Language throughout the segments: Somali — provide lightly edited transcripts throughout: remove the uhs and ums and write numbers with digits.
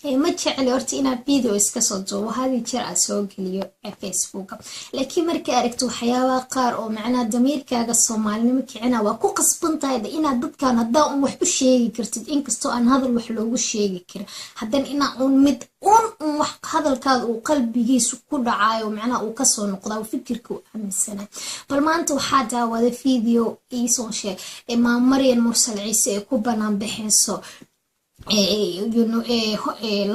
Ma jecli horta inaa video iska soo duubo hadii jeer aad soo geliyo Facebooka, laakiin markay aragto waxyaabaha qaar oo macnaha damiirkaaga Soomaalinimo kicina, waa ku qasban tahay inaad dadkan haddaa un wax u sheegi kartid. Inkastoo aan hadal wax loogu sheegi karin, haddana inaa un mid un wax hadalkaada uu qalbigiisu ku dhacayo, macnaha uu kasoo noqdaa fikirka uu aaminsanay. Bal maanta waxaa daawada video iisoo sheeg Maam Maryan Mursal Ciise ee ku banaan baxeyso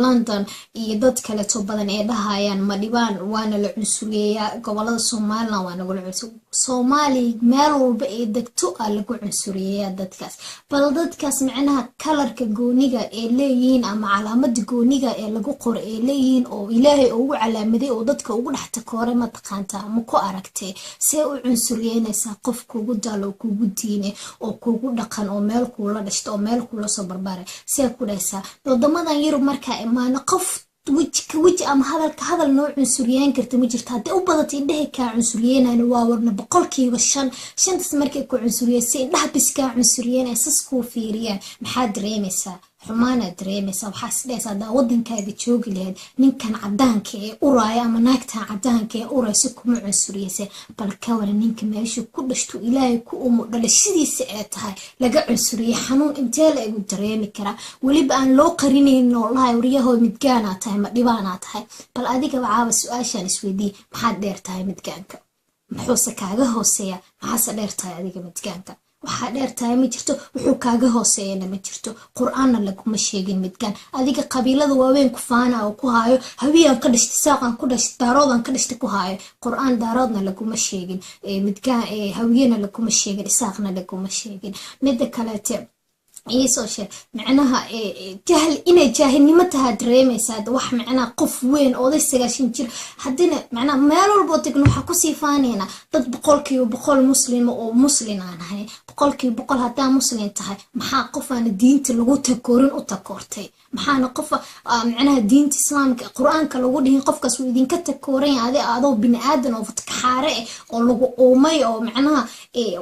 London iyo dad kaleeto badan ee dhahayaan Madhibaan waana la cunsuriyeeyaa, gobolada Somaliland waa nagula cunsur, Soomaaliya meel walba ee degto aa lagu cunsuriyeeyaa dadkaas. Bal dadkaas macnaha kalarka gooniga ee leeyihiin ama calaamada gooniga ee lagu qoro ee leeyihiin oo Ilaahay ugu calaamaday oo dadka ugu dhex takooray, mataqaantaa? Ma ku aragtee? See u cunsuriyeynaysaa qof kugu dalo, kugu diine oo kugu dhaqan oo meel kuula dhashta oo meel kuula soo barbaaray? See ku dhaysaa? Wadamadan Yurub markaa imaano, qof weji ka weji ama hadalka hadal noo cunsuriyeen karta ma jirto. Hadday u badata indhahay kaa cunsuriyeenayn, waa warna 5%. Shantaas markay ku cunsuriyeen, si indhaha bis kaa cunsuriyeen, sas kuu fiiriyaan, maxaa dareemaysaa? Xumaanaad dareemaysaa. Waxaa is dhehaysaa, haddaa wadankaaga joogi lahayd, ninkan cadaanka ee uraaya ama naagtan cadaanka ee uraysa kuma cunsuriyeysa. Bal ka wara ninka meesha ku dhashto, Ilaahay ku umo, dhalashadiisa ee tahay laga cunsuriyey, xanuun intee la igu dareemi karaa? Weliba aan loo qarinaynin oo lahay, "Waryahoo, midgaanaa tahay, ma dhibaanaa tahay?" Bal adigaba caaba su-aashaan isweydiiye: maxaad dheer tahay midgaanka? Muxuuse kaaga hooseeya? Maxaase dheer tahay adiga midgaanka? Waxaa dheer tahay ma jirto, wuxuu kaaga hooseeyana ma jirto. Qur-aanna laguma sheegin midgaan. Adiga qabiilada waaweyn ku faana oo ku haayo, Hawiyaan ka dhashtay, Saaqaan ku dhashtay, Daaroodaan ka dhashtay ku haayo, Qur-aan Daaroodna laguma sheegin midgaan, Hawiyena laguma sheegin, Isaaqna laguma sheegin. Mida kaleete iisoo sheeg, macnaha jahl inay jaahilnimo tahaa dareemaysaa. Wax macnaha qof weyn, oday 90 jir, haddina macnaha meel walboo tegno waxaa kusii faanaynaa dad 100% Muslima oo Muslin aan ahay. 100% haddaa Muslim tahay, maxaa qof aana diinta lagu takoorin u takoortay? Maxaana qof macnaha diinta Islaamka, Qur-aanka lagu dhihin qofkaas wuu idinka takooran? Adi adoo bini aadan oo fatkaxaare eh oo lagu uumay oo macnaha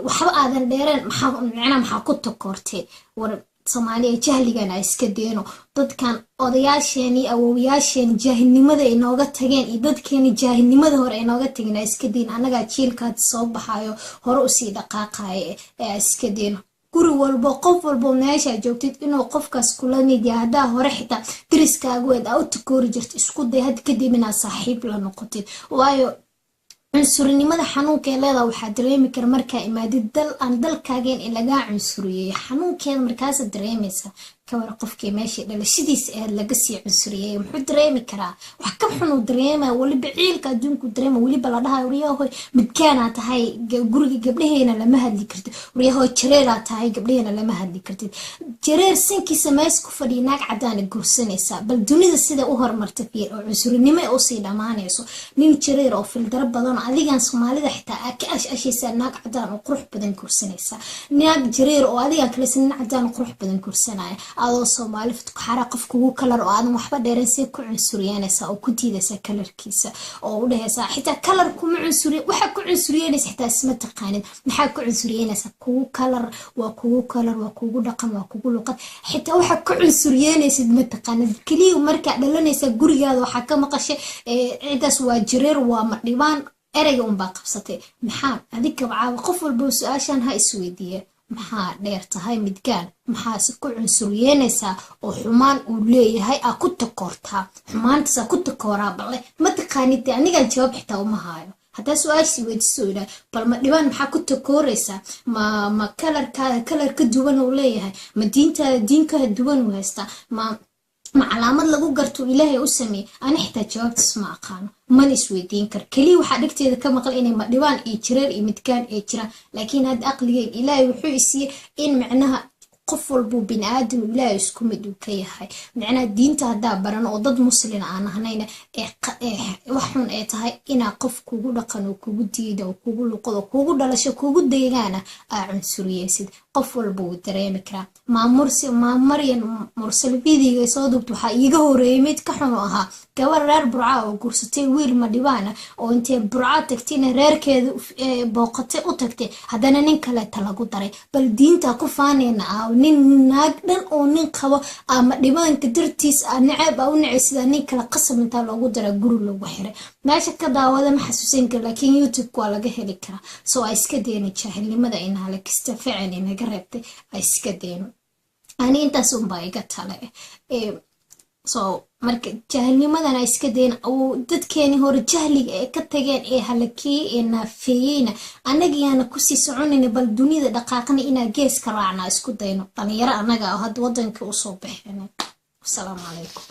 waxba aadan dheereen, maxaa macnaha maxaa ku takoortay? War Soomaaliya, jahligan a iska deeno. Dadkan odayaasheeni, awowayaasheeni jaahilnimada ay nooga tageen iyo dadkeeni jaahilnimada hore ay nooga tageen a iska deeno. Annagaa jiilkaad soo baxayo, hore usii dhaqaaqayo ee a iska deeno. Guri walbo, qof walbo meeshaa joogtid inuu qofkaas kula mid yahay, haddaa hore xitaa dariskaaga weed aa u takoori jirta, isku day had kadib inaad saaxiib la noqotid. Waayo, cunsurinimada xanuunka ee leedaha waxaa dareemi kara markaa imaadid dal aan dalkaageen in lagaa cunsuriyeeyo, xanuunkeeda markaasa dareemaysa. Kawar qofkii meeshii dhalashadiisa ahayd laga sii cunsuriyeeyo, muxuu dareemi karaa? Wax ka xunuu dareemaya. Weliba ciilka adduunku dareema, weliba la dhahayo, "Waryahoy, midkaanaa tahay, guriga gabdhaheena lama hadli kartid. Waryahoy, jareeraa tahay, gabdhaheena lama hadli kartid." Jareer sankiisa mees ku fadhiya naag cadaana guursanaysaa. Bal dunida sida u horumarta fiir oo cunsurinimo ee usii dhammaanayso. Nin jareer oo fildaro badan oo adigan Soomaalida xitaa aa ka ash ashaysaa, naag cadaan oo qurux badan guursanaysaa. Naag jareer oo adigan kalesa nin cadaan oo qurux badan guursanaya, adoo Soomaali futkuxara, qof kugu kalar oo aadan waxba dheeran, see ku cunsuriyanaysaa oo ku diidaysaa kalarkiisa oo u dhehaysaa? Xitaa kalar kuma cunsuriy, waxaa ku cunsuriyanaysa xitaa isma taqaanid. Maxaa ku cunsuriyanaysaa? Kugu kalar waa, kugu kalar waa, kugu dhaqan waa, kugu luqad, xitaa waxaa ku cunsuriyanaysid ma taqaanid. Keliya markaa dhalanaysa gurigaada waxaa ka maqashay, "Cidaas waa jareer, waa Madhibaan," ereyga unbaa qabsatay. Maxaa adiga caawa qof walba su-aashan ha isweydiiya: maxaa dheer tahay midgaan? Maxaase ku cunsuriyeynaysaa oo xumaan uu leeyahay aa ku takoortaa, xumaantaas aa ku takooraa? Balle ma taqaanid. Anigaan jawaab xitaa uma haayo. Haddaa su-aashii weydiiso idhaa, "Bal ma dhibaan maxaa ku takooraysaa? Ma kalarkaada kalar ka duwan uu leeyahay? Ma diintaada diin ka duwan uu haystaa? Ma calaamad lagu garto Ilaahay u sameeyey?" Ani xitaa jawaabtiis ma aqaano, mana isweydiin karo. Keliya waxaa dhegteeda ka maqlay inay Madhibaan iyo jareer iyo midgaan ay jiraan. Laakiin hadda aqligeyga Ilaahay wuxuu isiiyey in macnaha qof walbuu bini aadam Ilaahay isku mid uu ka yahay. Macnaha diinta haddaa baran oo dad Muslin aan ahnayna, wax xun ay tahay inaa qof kugu dhaqan oo kugu diida oo kugu luqad oo kugu dhalasho kugu deegaana aa cunsuriyeysid. Qof walba wuu dareemi karaa. Maamursi Maamaryan Mursal videoga soo duubta waxaa iiga horeeyay mid ka xun oo ahaa gabar reer Burca oo guursatay wiil Madhibaana, oo intee Burca tagtayna reerkeeda booqatay u tagtay, haddana nin kaleeta lagu daray. Bal diinta ku faaneyna ah, nin naag dhan oo nin qabo ama dhibaanka dartiis a naceeb a u nacay, sidaa nin kale qasab intaa loogu dara guri lagu xiray. Meesha ka daawada ma xasuusan kara, laakiin YouTube waa laga heli karaa. So a iska deyno jaahilnimada inaala kasta ficil inaga reebtay, a iska deyno. Ani intaas unbaa iga tale. So marka jaahilnimadan a iska dayn. Dadkeeni hore jahliga ee ka tageen ee halakiyey ee naafeeyeyna annagiyaana kusii soconayna. Bal dunida dhaqaaqna inaa gees ka raacna isku dayno, dhalinyaro annaga oo hadda wadanka usoo baxeen. Asalaamu calaykum.